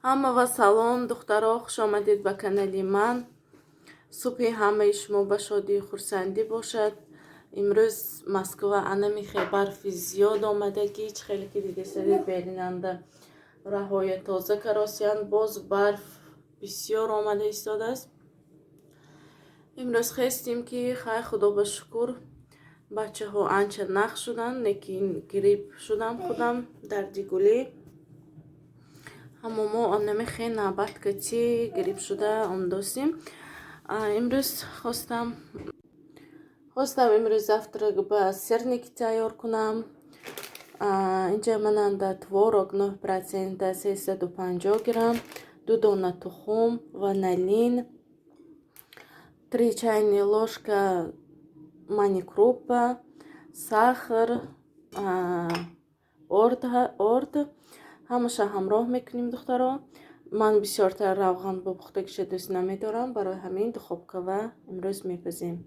Ҳама салом, духтаро, хуш омадед ба канали ман. Субҳи ҳамаи шумо ба шодию хурсандӣ бошад. Имрӯз Москва анамихе барфи зиёд омадагӣ, чӣ хеле ки дидесадед, беринанда раҳоя тоза каросиянд, боз барф бисёр омада истодааст. Имрӯз хестем, ки хай, худо ба шукр, бачаҳо анча нақ шуданд, лекин грипп шудам худам, дарди гулӣ. Ҳамо мо анамихе навбат кати грипп шуда омдосем. Имрӯз хостам имрӯз завтрак ба сырники тайёр кунам. Инҷа мананда творог 9%, 350 грамм, ду дона тухм, ванилин, 3 чайные ложка мани крупа, сахар, орд, ҳамаша ҳамроҳ мекунем, духтаро. Ман бисёртар равған бо пухтагиша дӯст намедорам, барои ҳамин духовкава имрӯз мепазем.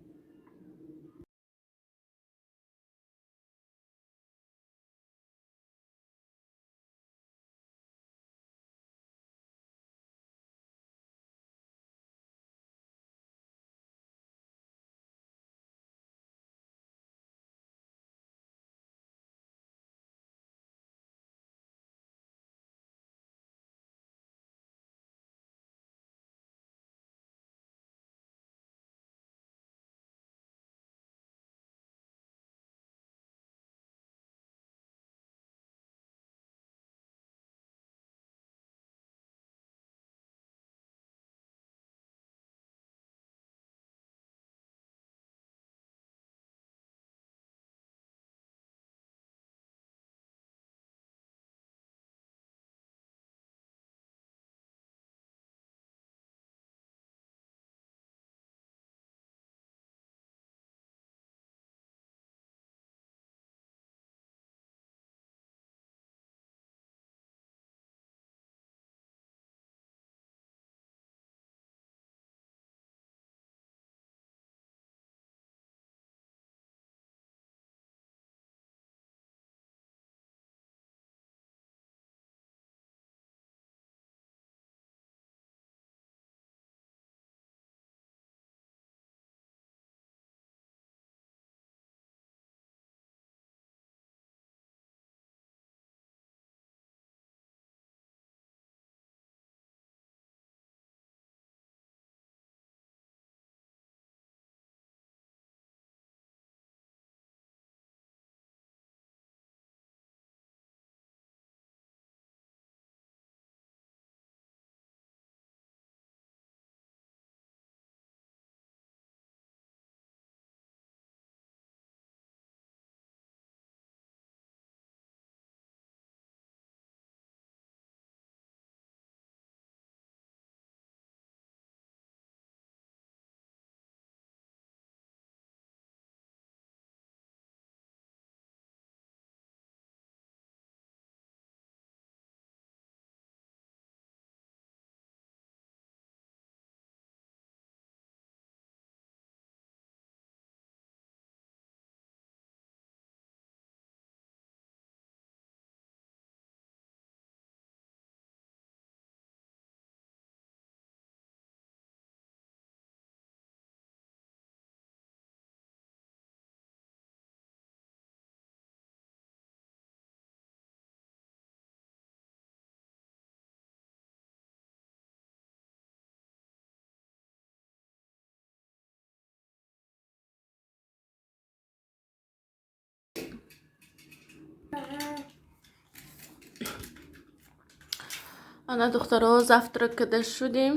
Ана, духтаро, завтрак када шудем.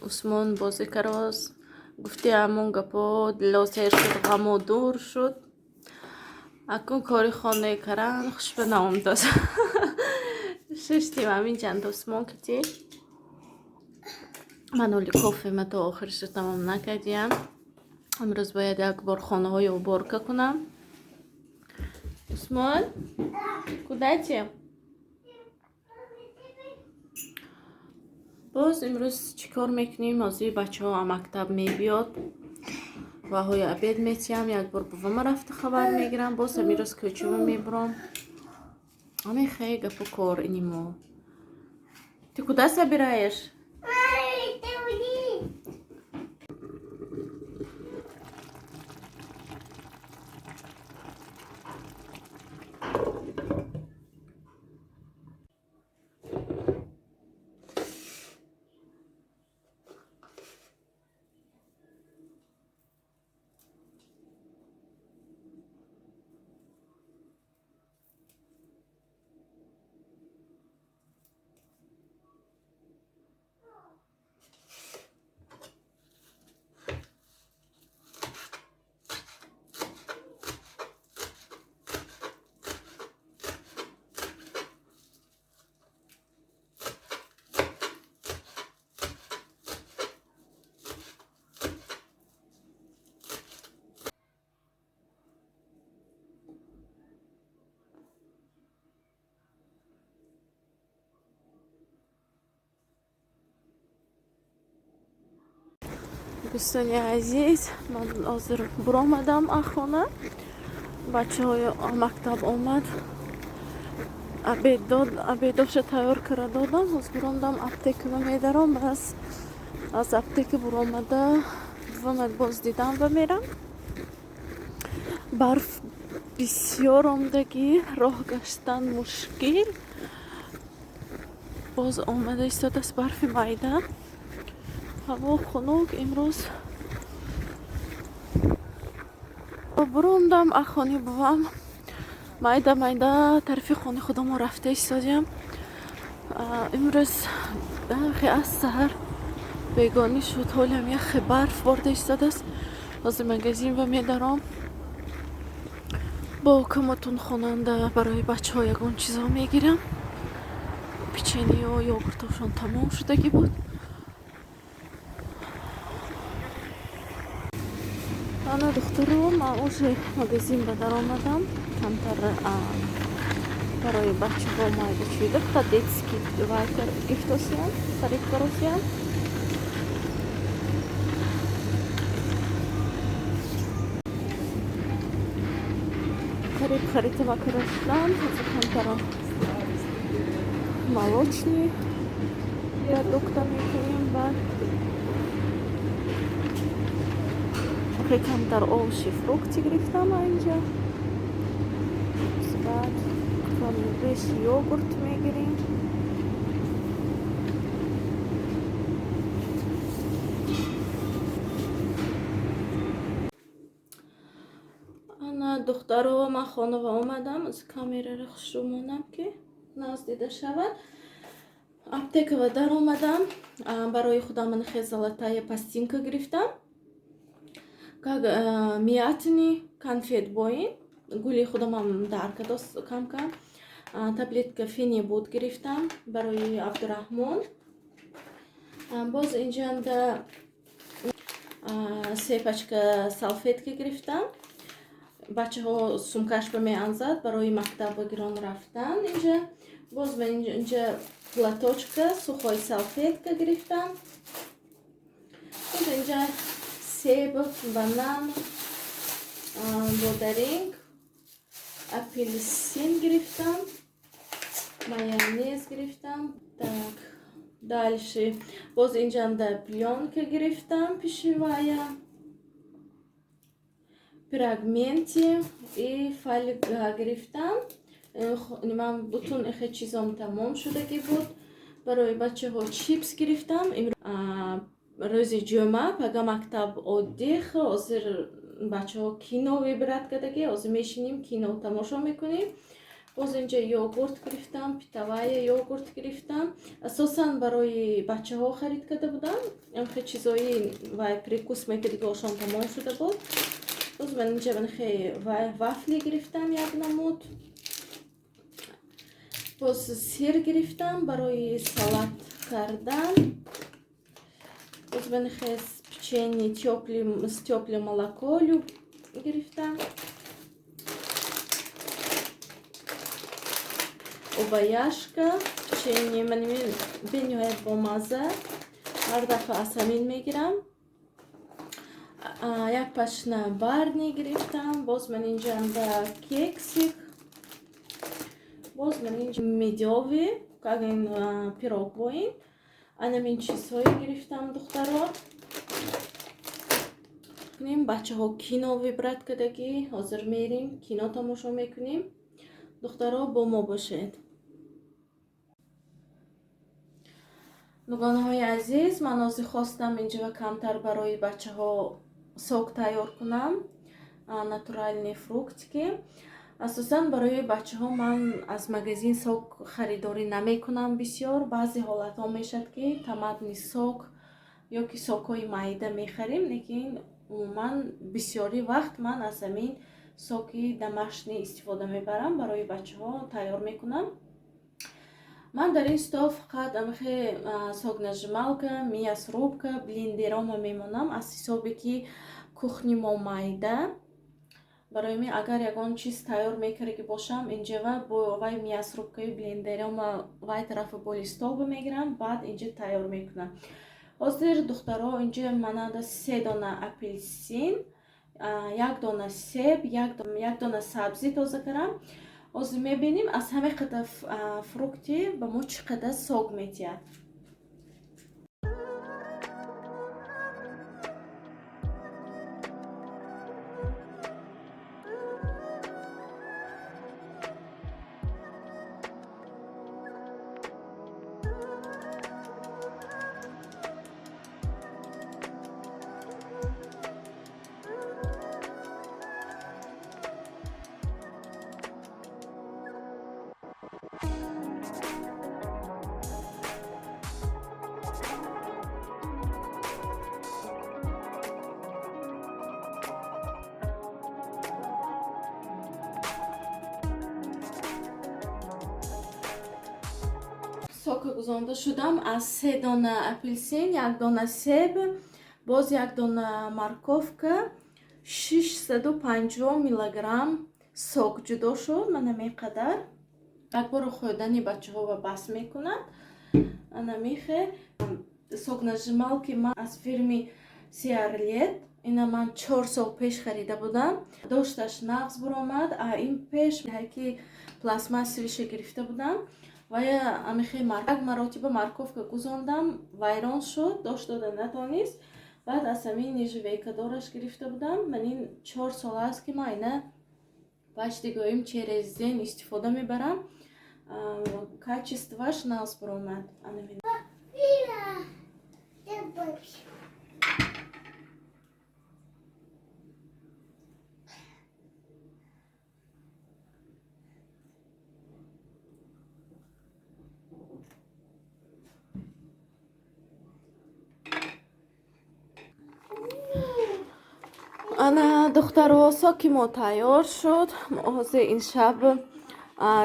Усмон бозӣ кароз. Гуфти ҳамон гапо, дило сер шуд, ғамо дур шуд. Акун кори хонаи каран хуш ба наомдоз. Шиштим ҳамин чанд Усмон кати. Ман оли кофема то охирша тамом накардиям. Имрӯз бояд як бор хонаҳои уборка кунам. Усмон, куда те? Боз имрӯз чӣ кор мекунем? Ҳозир бачаҳо мактаб мебиёд, ваҳои обед метиҳам, як бор бувама рафта хабар мегирам, боз ҳамин рӯз кӯчамо мебурам. Ҳамин хеле гапу кор ини мо. Ты куда собираешь? Дӯстони азиз, ман ҳозир буромадам аз хона. Бачаҳои мактаб омад, обедоша тайёр карда додам. Ҳозир буромадам, аптекама медаром. Бас аз аптека буромада вамад боз дидам ва мерам. Барф бисёр омадагӣ, роҳ гаштан мушкил. Боз омада истодааст барфи майда. Ҳаво хунук имрӯз. Бурондам аз хони бувам, майда майда тарафи хони худомо рафта истодиям. Имрӯз аз саҳар бегонӣ шуд, ҳолиам яхе барф борда истодааст. Ҳозир магазин ва медаром, бо каматун хонанда барои бачаҳо ягон чизо мегирам. Печеньео, йогуртошон тамом шудагӣ буд. Ана духтаро, ман уже магазин ба даромадам. Камтар барои бачаҳо майда чӯйда, фақат детский вай гифтосиям, харид каросиям. Қариб харидама кароштам. Ҳозир камтар молочный продукта мекунем. Баъд камтар овощи, фрукти гирифтам инҷа. Баъд камбеш йогурт мегирем. Ана духтаро, ман хонава омадам. Аз камераро хушрӯ монам, ки наз дида шавад. Аптекава даромадам. Барои худам ман золотая пластинка гирифтам. Как мятный конфет боин. Гули худамам дар кадос кам-кам. Таблетка фенибут гирифтам барои Абдураҳмон. Боз инҷанда се пачка салфетка гирифтам. Бачаҳо сумкаш ба меанзад барои мактаб ба гирон рафтан. Инҷа боз ман инҷа платочка, сухой салфетка гирифтам. Боз инҷа себ, банан, бодаринг, апельсин гирифтам, майонез гирифтам. Так, дальше боз инҷанда плёнка гирифтам, пищевая, фрагменти и фольга гирифтам. Ман бутун эхе чизом тамом шудагӣ буд. Барои бачаҳо чипс гирифтам. Рӯзи ҷумъа, пага мактаб отдых. Ҳозир бачаҳо кино выбирать кардагӣ, ҳозир мешинем, кино тамошо мекунем. Боз инҷа йогурт гирифтам, питовая йогурт гирифтам. Асосан барои бачаҳо харид карда будам. Амхе чизои вай прикус мекардигиошон тамом шуда буд. Боз ман инҷа манхе вафли гирифтам як намуд. Боз сир гирифтам барои салат кардан. Боз манхе печенье с тёплым молоко гирифтам. Обаяшка печенье ман бениҳоят бомазза. Ҳар дафъа аз ҳамин мегирам. Як пашна барни гирифтам. Боз ман инҷанда кексик. Боз ман инҷа медёви Как ин пирог бо ин. Анамин чизҳое гирифтам, духтаро. Кунем, бачаҳо кино выбрать кардагӣ, ҳозир мерим, кино тамошо мекунем. Духтаро, бо мо бошед. Дугонаҳои азиз, ман ҳозир хостам инҷо камтар барои бачаҳо сок тайёр кунам, натуральный фруктики. Асосан барои бачаҳо ман аз магазин сок харидорӣ намекунам бисёр. Баъзе ҳолатҳо мешавад, ки томатный сок ё ки сокҳои майда мехарем, лекин умуман бисёри вақт ман аз ҳамин соки домашний истифода мебарам, барои бачаҳо тайёр мекунам. Ман дар ин стол фақат амихе соکنажималка, мясорубка, блендерома мемонам, аз ҳисобе ки кухни мо майда. Барои мин агар ягон чиз тайёр мекардаги бошам, инҷава бо вай мясорубкаю блендерома вай тарафа боли столба мегирам, баъд инҷа тайёр мекунам. Ҳозир, духтаро, инҷа мананда се дона апелсин, як дона себ, як дона сабзӣ тоза кардам. Ҳозир мебинем, аз ҳамин қадар фрукти ба мо чӣ қадар сок метиҳад. Сока гузонда шудам аз се дона апелсин, як дона себ, боз як дона морковка, 650 миллиграмм сок ҷудо шуд. Мана меқадар. Як бор хӯрдани бачаҳо ба бас мекунад. Ана михе соکنажималки ман аз фирми Сиарлет, ина ман 4 сол пеш харида будам. Дошташ нағз буромад, а ин пеш ки пластмассовиша гирифта будам. Вая амихе як маротиба морковка гузондам, вайрон шуд, дошт дода натонист. Баъд аз ҳамин нержавейкадораш гирифта будам. Ман ин 4 сол аст, ки ман ина почти гӯем через день истифода мебарам. Качествоаш нағз буромад. Ана, духтаро, соки мо тайёр шуд. Ҳозир ин шаб,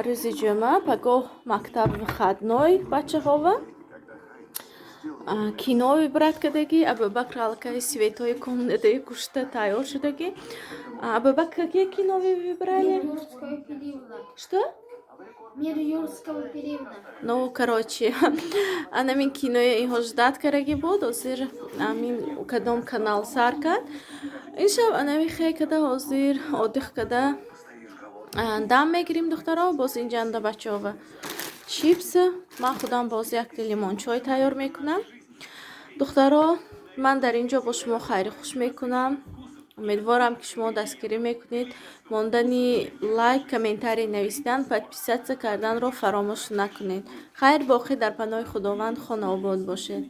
рӯзи ҷумъа, пагоҳ мактаб выходной бачаҳова. Кино выбрать кардагӣ. Абубакр аллакай светҳои комнатаи кушта тайёр шудагӣ. Абубакр, какие кино вы выбрали? Что? Мир юрского периода. Ну, короче, анамин кинои инҳо ждать кардаги буд. Ҳозир амин кадом канал сар кард. Ин шаб анами хе када ҳозир отдых када дам мегирим, духтаро. Боз инҷанда бачаҳова чипс, ман худам боз якта лимончой тайёр мекунам. Духтаро, ман дар ин ҷо бо шумо хайри хуш мекунам. Умедворам, ки шумо дастгирӣ мекунед. Мондани лайк, комментарий навистан, подписаться карданро фаромӯш накунед. Хайр боқӣ, дар паноҳи Худованд, хонаобод бошед.